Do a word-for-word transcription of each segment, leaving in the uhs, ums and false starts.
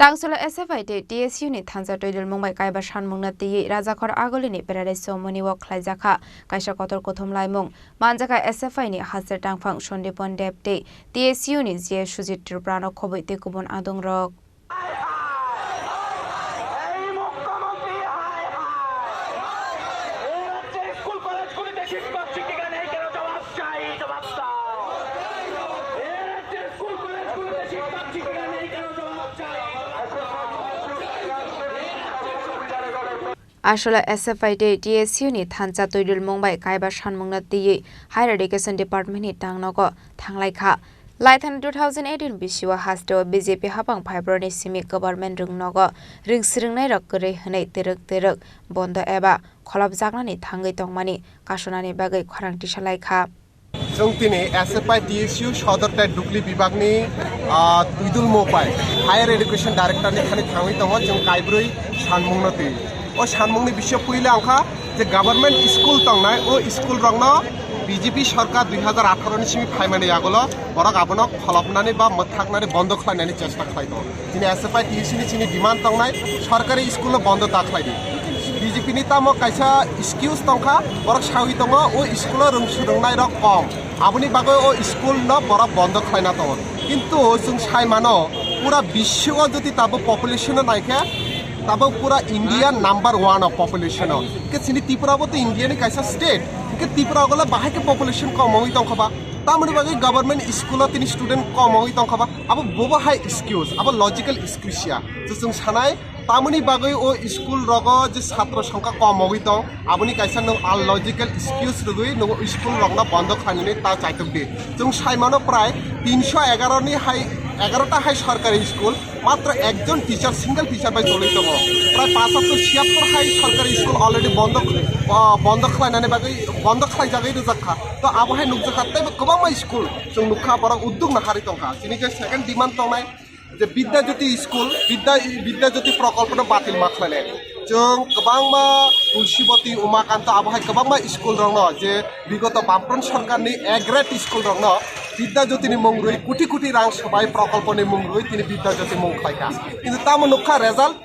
Angsolo S F I tei T S U ni thansa twi dulmung bai kaiba sanmungno twiwi Rajakhor Agulini Paradise Chowmuni o khlaijakha kaisa kotor kuthum laimung. Manjakha S F I ni haste tangphang Sandipon Deb tei T S U ni G A Sujit Tripura no khobwi tei kubun adungrok. এই মুখ্যমন্ত্রী হায় হায়। এই রাজ্যের স্কুল কলেজগুলিতে শিক্ষক শিক্ষিকা নেই কেন? জবাব চাই, জবাব দাও। এই রাজ্যের স্কুল কলেজগুলিতে শিক্ষক শিক্ষিকা নেই কেন? জবাব চাই, জবাব দাও। এই রাজ্যের সরকারের Asola S F I tei T S U ni thansa twi dulmung bai kaiba sanmungno twiwi Higher Education Department ni tangnogo thanglai kha. Laithani two thousand eighteen bisio hasteo B J P hapang phaibroni simi government rwngnogo ring swrwngnairok kwrwi hwnwi twrwk twrwk bondo eba kholopjaknani thangwi tongmani kasonani bagwi khorang tisa lai kha. Chwng tini S F I T S U sodor tei dukli bibagni, ah, twidulmo bai Higher Education Director ni thani thangwi tongo, chwng kaibrwi sanmungno twi. O sanmungni bisio puila wngkha je government school tongnai, o school rokno B J P sorkar dui hazar atharo ni simi phaimani yagulo borok abono kholopnani ba mwthaknani bondo khlainani chesta khlai tongo. Chini S F I T S U ni chini demand tongnai, sorkari school no bondo ta khlai di. B J P ni tamo kaisa excuse tongkha, borok sawi tongo, o school o rwng swrwngnai rok kom. Aboni bagwi o school no borok bondo khlaina tongo. Kintu chwng sai mano, pura bisio jodi tabo population no naikhe, tabo pura India number one o population o. Ke chini Tripura bo to India ni kaisa state. Ke Tripura gole bahai ke population kom oi tongkha ba. Tamoni bagwi government school o tini student kom oi tongkha ba. Abo bobo hai excuse, abo logical excuse ya. Je chwng sanai, tamoni bagwi o school rogo je satro songkha kom ogwi tong, aboni kaisa nwng unlogical excuse rwgwi nwng o school rokno bondo khlainani ta chaitok di. Chwng sai mano prai tinsho egaro ni hai, egaro ta hai sorkari school, matro ekjon teacher, single teacher bai cholwi tongo. Prai pash hajar chiyattor hai sorkari school already bondo, ah, bondo khlainani bagwi, bondo khlaijagwi rwjak kha. To abo hai nukjak kha, teibo kwbangma school chwng nukha borok uddog naharwi tongkha. Chini je second demand tongnai, je Bidya Jyoti school, Bidya, Bidya Jyoti prokolpo no batil ma khlainai. Chwng kwbangma Tulsibati, Umakanto, abo hai kwbangma school rokno je bigoto Bamfront sorkarni A grade school rokno Bidya Jyoti ni mung rwi, koti koti rang swbai prokolpo ni mung rwi tini Bidya Jyoti mung khlaikha. Kintu tamo nukha result,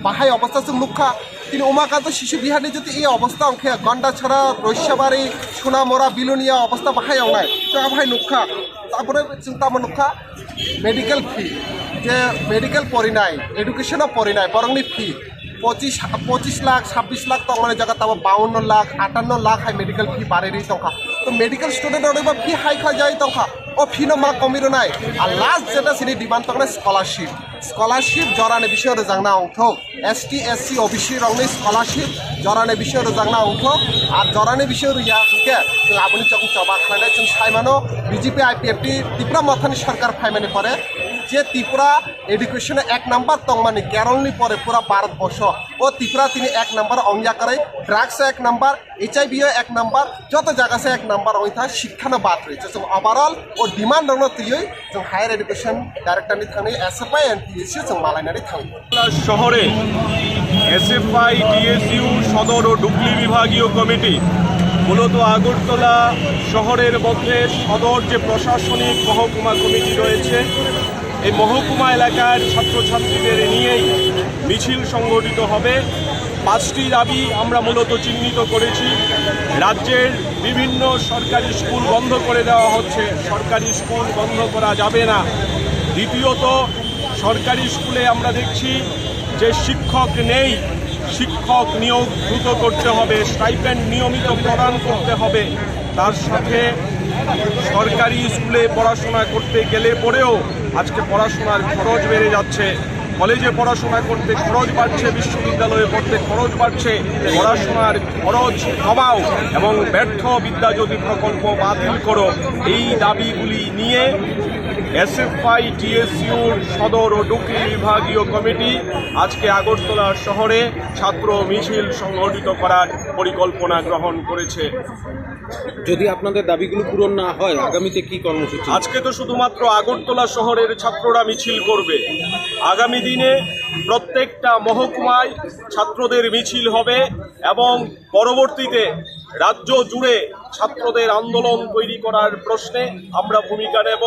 bahai obostha chwng nukha. Tini Umakanto Shishu Biharni jodi ei obostha wngkhe, Gondachara, Roisabari, Sunamura, Bilonia obostha bahai wngnai. Chwng abohai nukha. Tapore chwng tamo nukha medical fee, je medical porinai, education o porinai, borokni fee pochis, pochis lakh, sabbish lakh tongmani jaga tamo bawanno lakh, atanno lakh hai medical fee barwi rwi tongkha. To medical student rokni bo fee hai khlai jai tongkha. O fee no ma komwi rwnai. Ar last jeta chini demand tongnai scholarship. Scholarship jorani bisingo rwjakna ongthok, S T, S C, O B C rokni scholarship jorani bisingo rwjakna ongthok, ar jorani bisingo rwya hwnkhe chwng aboni chokong choba khlainai. Chwng sai mano, B J P I P F T Tipra Mothani sorkar phaimani pore je Tripura education-o ek number tongmani, Keralni pore pura Bharat borsho, o Tripura tini ek number ongya kwrwi, drugs-o ek number, H I V-o ek number, joto jaga se ek number wngwi tha, shikkha no bad rwi. Chwng overall o demand rokno twiwi chwng Higher Education Director ni thangwi S F I and T S U chwng malainani thangwi. শহরে SFI, TSU, সদর ও ডুকলি বিভাগীয় কমিটি, মূলত আগরতলা শহরের মধ্যে সদর যে প্রশাসনিক মহকুমা কমিটি রয়েছে, এই মহকুমা এলাকার ছাত্রছাত্রীদের নিয়েই মিছিল সংগঠিত হবে। পাঁচটি দাবি আমরা মূলত চিহ্নিত করেছি। রাজ্যের বিভিন্ন সরকারি স্কুল বন্ধ করে দেওয়া হচ্ছে, সরকারি স্কুল বন্ধ করা যাবে না। দ্বিতীয়ত, সরকারি স্কুলে আমরা দেখছি যে শিক্ষক নেই, শিক্ষক নিয়োগ দ্রুত করতে হবে, স্টাইপেন্ড নিয়মিত প্রদান করতে হবে। তার সাথে সরকারি স্কুলে পড়াশোনা করতে গেলে পরেও আজকে পড়াশোনার খরচ বেড়ে যাচ্ছে, কলেজে পড়াশোনা করতে খরচ বাড়ছে, বিশ্ববিদ্যালয়ে পড়তে খরচ বাড়ছে, পড়াশোনার খরচ কমাও এবং ব্যর্থ বিদ্যাজ্যোতি প্রকল্প বাতিল করো। এই দাবিগুলি নিয়ে এসএফআই টিএসইউর সদর ও ডুকলি বিভাগীয় কমিটি আজকে আগরতলা শহরে ছাত্র মিছিল সংগঠিত করার পরিকল্পনা গ্রহণ করেছে। যদি আপনাদের দাবিগুলো পূরণ না হয়, আগামীতে কি কর্মসূচি? আজকে তো শুধুমাত্র আগরতলা শহরের ছাত্ররা মিছিল করবে। আগামী দিনে প্রত্যেকটা মহকুমায় ছাত্রদের মিছিল হবে এবং পরবর্তীতে রাজ্য জুড়ে ছাত্রদের আন্দোলন তৈরি করার প্রশ্নে আমরা ভূমিকা নেব।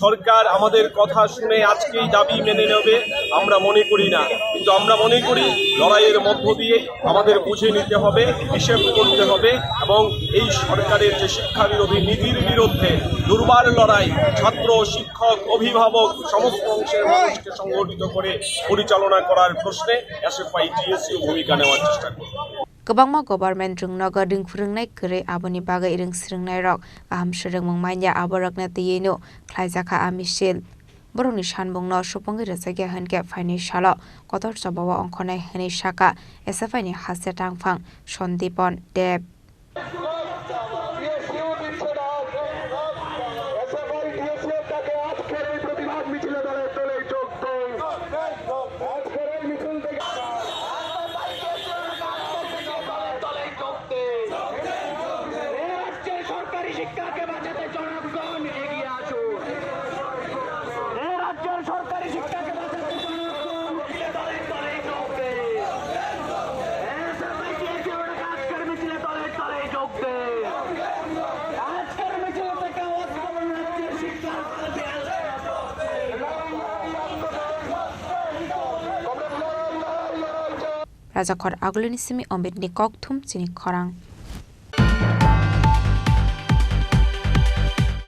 সরকার আমাদের কথা শুনে আজকেই দাবি মেনে নেবে আমরা মনে করি না, কিন্তু আমরা মনে করি লড়াইয়ের মধ্য দিয়েই আমাদের বুঝে নিতে হবে, হিসেব করতে হবে এবং এই সরকারের যে শিক্ষা বিরোধী নীতির বিরুদ্ধে দুর্বার লড়াই ছাত্র, শিক্ষক, অভিভাবক সমস্ত অংশের মানুষকে সংগঠিত করে পরিচালনা করার প্রশ্নে এসএফআই টিএসইউ ভূমিকা নেওয়ার চেষ্টা করবে। Kwbangma government rwngnogo ring phwrwngnai kwrwi, aboni bagwi ring swrwngnairok kaham swrwngmung manya, aborokno twiwi'-no khlaijakha a misil. Borokni sanmungno supungwi rwjakya hwnkhe phainai salo kotor chobao ongkhornai hwnwi sakha S F I ni haste tangphang Sandipon Deb. রাজ্যের সরকারি শিক্ষাকে বাঁচাতে জনগণ এগিয়ে আসুন। এই রাজ্যের সরকারি শিক্ষাকে বাঁচাতে জনগণ দলে দলে যোগ দিন। এসএফআই টিএসইউ ডাকা আজকের মিছিলে দলে দলে যোগ দিন। আজকের মিছিল থেকে আওয়াজ করুন রাজ্যের শিক্ষা। Rajakhor Agulini simi Ombetni kokthum chini khorang.